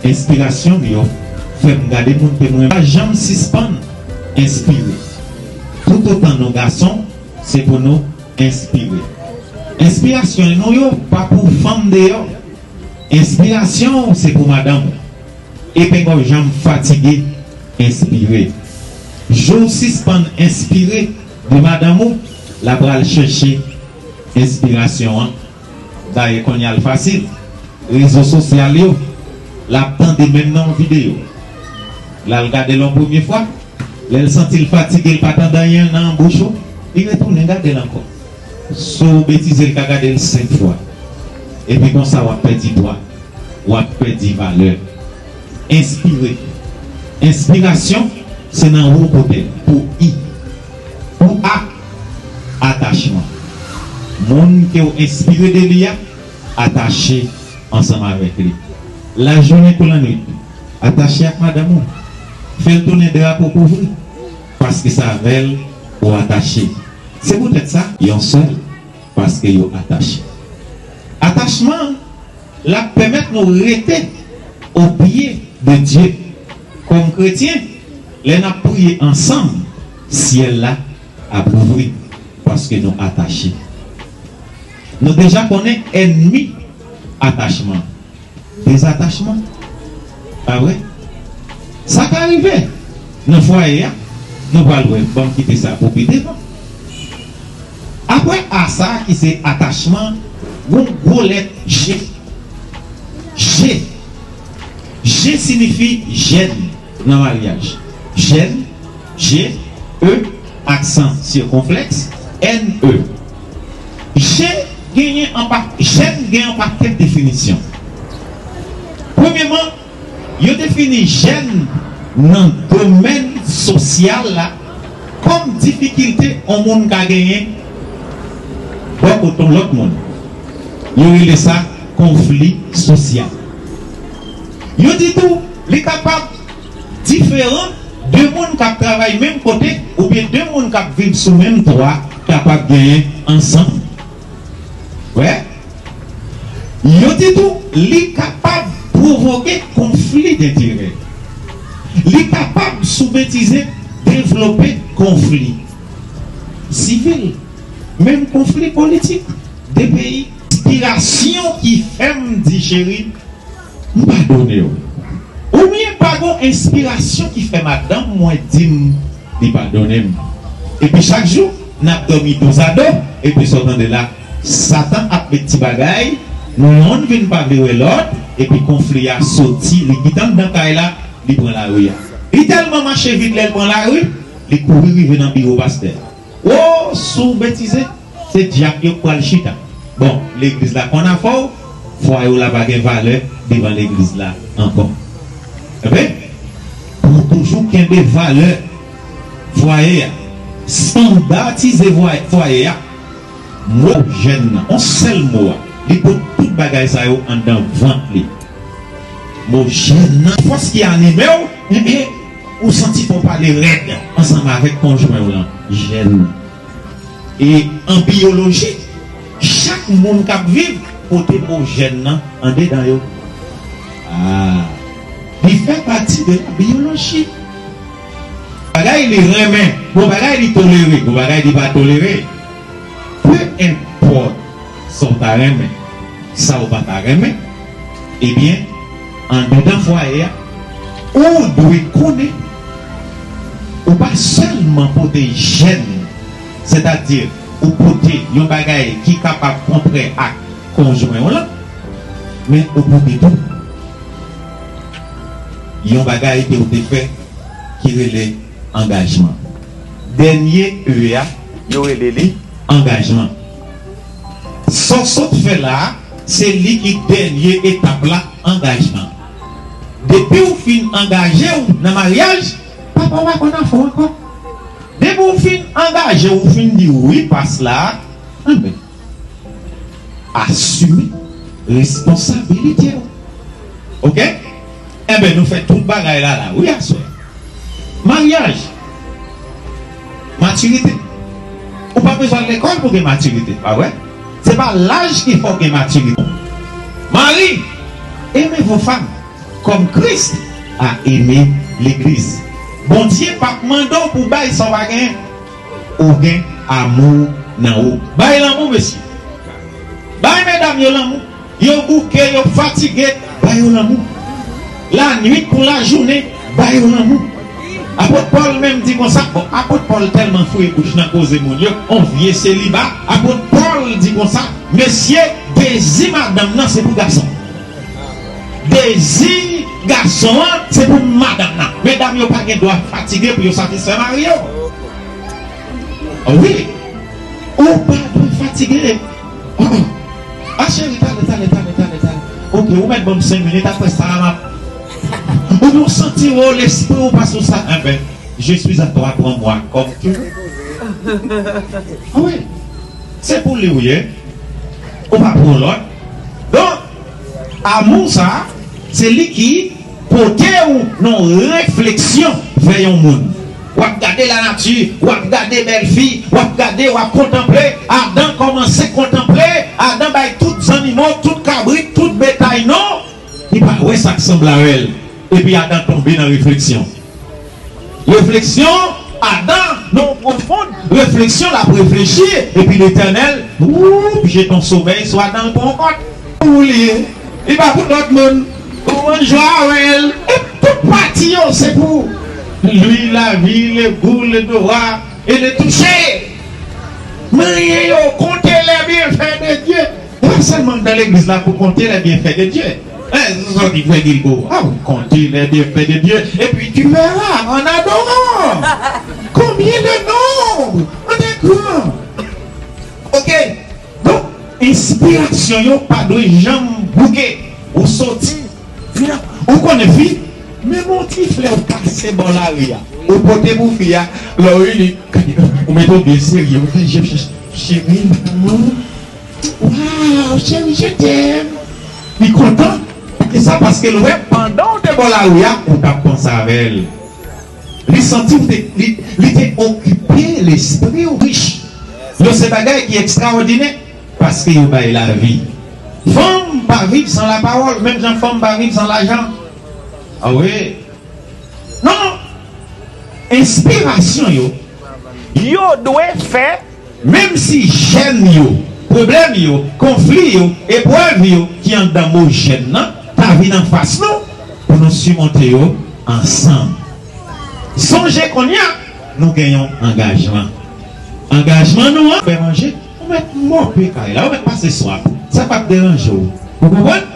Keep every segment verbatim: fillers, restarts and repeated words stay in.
Enspirasyon m yo fè m gade moun ke m renmen. Pa janm sispann enspire. Toutotan nou gason, se pou nou enspire. Enspirasyon nou yo pa pou fanm deyò. Enspirasyon w se pou madanm ou. Epi pa janm fatige enspire. Jou w sispann enspire de madanm ou, l ap pral chèche enspirasyon an. Dayè kounye a l fasil. Rezo sosyal yo, l ap tande menm nan yon videyo. L al gade l yon premye fwa, lè l santi l fatige, l pa tande anyen nan bouch ou, li retounen gade l ankò. Si w betize, l ka gade l senk fwa. Epi konsa w ap pèdi dwa, w ap pèdi valè. Enspire. Enspirasyon, se nan ou kote l, pou i. Pou a, atachman. Moun ke w enspire de li a, atache ansanm avèk li. Lajounen kou lannwit, atache ak madanm ou. Fè l tounen drapo kouvri, paske se avè l ou atache. Se poutèt sa, yon sèl, paske yo atache. Atachman an, l ap pèmèt nou rete o pye de Dye. Kòm kretyen, lè n ap priye ansanm, syèl la ap louvri, paske nou atache. Nou deja konnen ènmi atachman. Dezatachman. Pa vre? Sa ka rive nan fwaye a. Nou pral wè, ban m kite sa pou pi devan. Apre a sa a ki se atachman, gon gwo lèt G. G. G siyifi jèn nan maryaj. Jèn, J, E, aksan sikonflèks, N, E. J genyen an pa-, jèn gen an pakèt definisyon. Premyèman, yo defini jèn nan domèn sosyal la kòm difikilte yon moun ka genyen bò kote yon lòt moun. Yo rele sa konfli sosyal. Yo di tou, li kapab diferan de moun k ap travay menm kote oubyen de moun k ap viv sou menm twa kapab genyen ansanm. Wè? Yo di tou, li kapab pwovoke konfli denterè. Li kapab, si w betize, devlope konfli sivil, menm konfli politik de peyi. Enspirasyon ki fè m di cheri, m padone w. Oubyen pa gon enspirasyon ki fè madanm mwen di m li padone m. Epi chak jou, n ap dòmi dozado, epi sa w tande la, Satan ap met ti bagay, yonn vin pa vle wè lòt, epi konfli a soti, li gentan anndan kay la, li pran lari a. Li tèlman mache vit lè l pran lari, li kouri rive nan biwo pastè. O, si w betize, se dyak yo k pral chita. Bon, legliz la konn afè w, fwaye w la pa gen valè devan legliz la ankò. Enben, pou toujou kenbe valè fwaye a, estandatize fwaye a, mo jèn nan, yon sèl mo a, li pot tout bagay sa yo anndan vant li. Mo jèn nan, fòs ki anime w, enben, ou santi fò w pale rèd ansanm avèk konjwen w lan, jèn. E an biyoloji, chak moun k ap viv pote mo jèn nan andedan yo. Ah, li fè pati de la biyoloji. Bagay li renmen, gon bagay li tolere, gon bagay li pa tolere. Pe enpòt sa w ta renmen, sa w pa ta renmen, ebyen, andedan fwaye a, ou dwe konnen ou pa sèlman pote jèn, sètadi ou pote yon bagay ki kapab kontrè ak konjwen w lan, men ou pote tou yon bagay ke w te fè ki rele angajman. Dènye E a, yo rele li angajman. Sa w sot fè la a, se li ki dènye etap la, angajman. Depi w fin angaje w nan maryaj, papa w pa konn afè w ankò. Depi w fin angaje w, ou fin di wi pas la a, enben, asime responsabilite w. Oke? Enben, nou fè tout bagay la la, wi, aswè. Maryaj. Matirite. Ou pa bezwen al lekòl pou gen matirite, pa vre? Se pa laj ki fè w gen matirite. Mari, aimez vos femmes. Comme Christ a aimé l'église. Bondye p ap mande w pou w bay sa w pa genyen. Ou gen amou nan ou. Bay lanmou, mesye. Bay medam yo lanmou. Yo bouke, yo fatige, bay yo lanmou. Lannuit kou lajounen, bay yo lanmou. Apot Pòl menm di konsa, bon, Apot Pòl tèlman foure bouch nan koze moun yo, on vye seliba, Apot Pòl di konsa, mesye, dezi madanm nan se pou gason. Dezi gason an se pou madanm nan. Medam yo pa gen dwa fatige pou yo satisfè mari yo. Wi, ou pa dwe fatige. Ah, cheri, tande, tande, tande, tande, tande. Ok, ou mèt ban m senk minit, apre sa a, m ap. Ou nou santi w, lespri w pa sou sa. Enben, je suis à toi, prends-moi comme tu veux. Ah wi, se pou li w ye. Ou pa pou lòt. Donk, amou sa, se li ki pote w nan refleksyon vè yon moun. W ap gade lanati, w ap gade bèl fi, w ap gade, w ap kontanple. Adan kòmanse kontanple, Adan bay tout zannimo, tout kabrit, tout betay non. Li pa wè sa k sanble avè l. Epi Adan tonbe nan refleksyon. Refleksyon, Adan, nan pwofond refleksyon, l ap reflechi, epi Letènèl, woup, jete yon somèy sou Adan, l pran yon kòt. Pou li ye. Li pa pou lòt moun. Ou konn jwa avè l. E tout pati yo, se pou lui, la vie, le goût, l'odorat et le toucher. Manyen yo, comptez les bienfaits de Dieu. E pa sèlman nan legliz la pou compter les bienfaits de Dieu. Eh, sa ki fè Gilbo. Ah, comptez les bienfaits de Dieu. Et puis tu verras en adorant. Combien de nombre? On est grand. Ok. Donk, enspirasyon yo pa dwe janm bouke. Ou soti, vin, ou konnen fi, menm yon ti flè ou pase bò lari a, ou pote pou fi a, lè w vini, ou mete w byen serye, ou di, je, je, cheri, maman, waw, cheri, je t'aime. Li kontan, e sa paske l wè pandan w te bò lari a, ou t ap panse avè l. Li santi w te, li, li te okipe lespri w rich. Yo se bagay ki ekstraòdinè, paske yo bay lavi. Fanm pa viv san lapawòl, menm jan fanm pa viv san lajan. Ah wi. Non, non. Enspirasyon yo, yo dwe fè, menm si jèn yo, pwoblèm yo, konfli yo, eprèv yo ki anndan mo jèn nan, ta vin anfas nou pou nou simonte yo ansanm. Sonje kounye a, nou gen yon angajman. Angajman nou an, fè manje, ou mèt mòpe kay la, ou mèt pase swaf. Sa p ap deranje w. Ou konprann?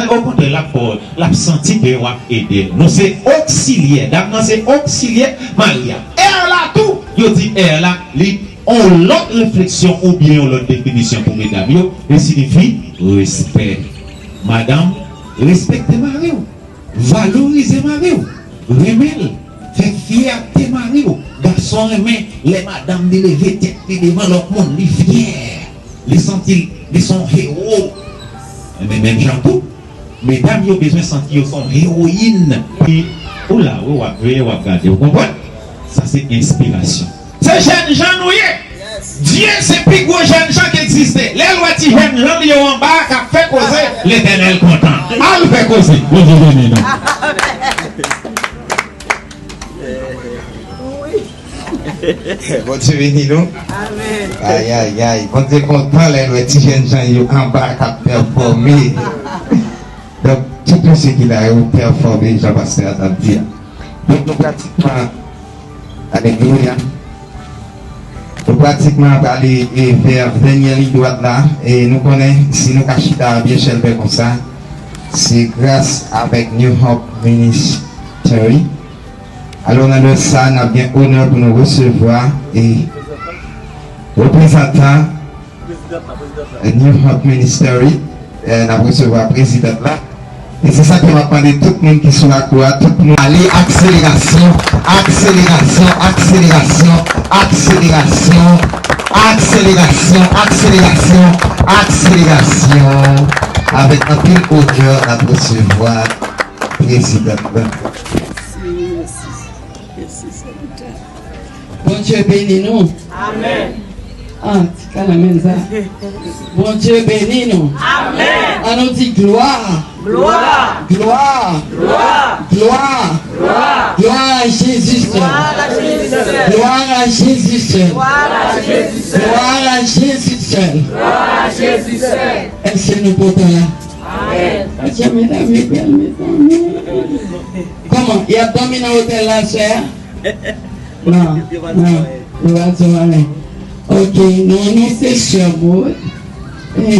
Okontrè, l ap fè w, l ap santi ke w ap ede l. Nou se oksilyè. Dam nan se oksilyè mari a. R la tou, yo di R la, li on lòt refleksyon oubyen yon lòt definisyon pou medam yo, li siyifi respè. Madanm, respekte mari w. Valorize mari w. Renmen l. Fè fyète mari w. Gason renmen lè madanm li leve tèt li devan lòt moun, li fyè. Li santi l, li se yon ewo. Enben, menm jan tou, medam yo bezwen santi yo se yon ewoyin. Ou la, wi, w ap veye, w ap gade, ou konprann? Sa se enspirasyon. Se jènjan nou ye. Dye se pi gwo jènjan ki egziste. Lè l wè ti jènjan li yo anba a k ap fè koze, Letènèl kontan. Al fè koze. Bondye beni nou. Bondye beni nou. Ay, ay, ay. Bondye kontan lè l wè ti jènjan yo anba a k ap pèfòme. Donk, tout mesye ki la yo pèfòme, jan pastè a t ap di a. Donk, nou pratikman, alelouya. Nou pratikman ap ale, e, vè dènye liy dwat la, e nou konnen, si nou ka chita byen chèlbè konsa, se gras avèk New Hope Ministry. Alò, nan lè sa, n ap gen onè pou nou resevwa, e, reprezantan New Hope Ministry, eh, n ap resevwa prezidan la. E se sa ke m ap mande tout moun ki sou lakou a, tout moun. Ale, akselerasyon, akselerasyon, akselerasyon, akselerasyon. Avèk anpil onè, n ap resevwa prezidan la. Bondye beni nou. Amèn. Ah, ti kalamen sa. Bondye beni nou. Amèn. An nou di glwa. Glwa. Glwa. Glwa. Glwa. Glwa. Glwa a Jezi sèl. Glwa a Jezi sèl. Glwa a Jezi sèl. Glwa a Jezi sèl. Glwa a Jezi sèl. Èske nou kontan la? Amèn. Atya, medam yo bèl, mezanmi. Kòman? Y ap dòmi nan otèl la, sè a? Non, non, yo pa di anyen. Ok, nou, nou se sè Maud. E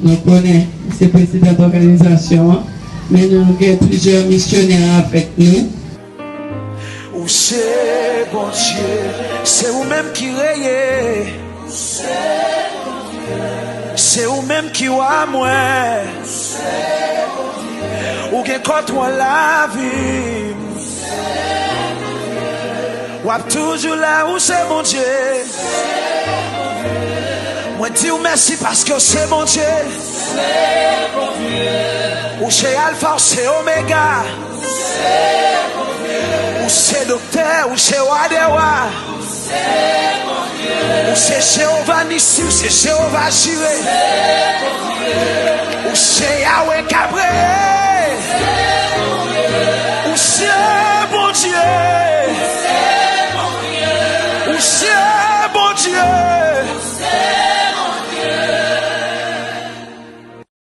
nou konnen se prezidant òganizasyon an, men nou gen plizyè misyonè avèk nou. Ou se Bondye, se ou menm ki reye. Se ou menm ki wa mwen. Ou gen kontwòl lavi m. W ap toujou la, ou se Bondye. Mwen di w mèsi paske w se Bondye. Ou se Alfa, ou se Omega. Ou se doktè, ou se wa dè wa. Ou se Jewova Nisi, ou se Jewova Jire. Ou se Yawe k